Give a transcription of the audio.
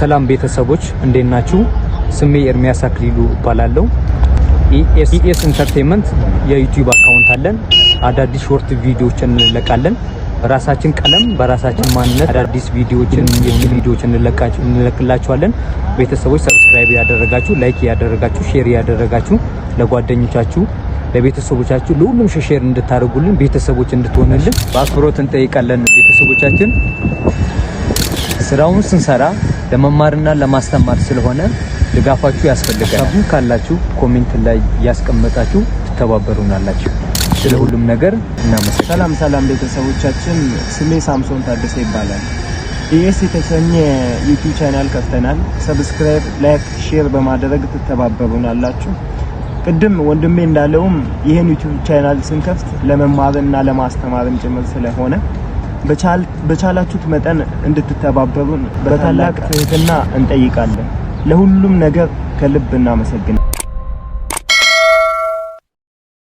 ሰላም ቤተሰቦች፣ እንዴት ናችሁ? ስሜ ኤርሚያስ አክሊሉ እባላለሁ። ES Entertainment የ YouTube account አለን። አዳዲስ short ቪዲዮዎችን እንለቃለን። በራሳችን ቀለም፣ በራሳችን ማንነት አዳዲስ ቪዲዮዎችን እንለቅላችኋለን። ቤተሰቦች፣ subscribe ያደረጋችሁ፣ like ያደረጋችሁ፣ share ያደረጋችሁ ለጓደኞቻችሁ፣ ለቤተሰቦቻችሁ፣ ለሁሉም share እንድታደርጉልን፣ ቤተሰቦች እንድትሆንልን በአክብሮት እንጠይቃለን። ቤተሰቦቻችን፣ ስራውን ስንሰራ ለመማርና ለማስተማር ስለሆነ ድጋፋችሁ ያስፈልጋል። ሀሳቡ ካላችሁ comment ላይ እያስቀመጣችሁ ትተባበሩናላችሁ። ስለ ሁሉም ነገር እናመሰግናለን። ሰላም ሰላም ቤተሰቦቻችን፣ ስሜ ሳምሶን ታደሰ ይባላል። ES የተሰኘ YouTube channel ከፍተናል። Subscribe፣ like፣ share በማድረግ ትተባበሩናላችሁ። ቅድም ወንድሜ እንዳለውም ይህን YouTube channel ስንከፍት ለመማርና ለማስተማርም ጭምር ስለሆነ በቻላችሁት መጠን እንድትተባበሩን በታላቅ ትህትና እንጠይቃለን። ለሁሉም ነገር ከልብ እናመሰግናለን።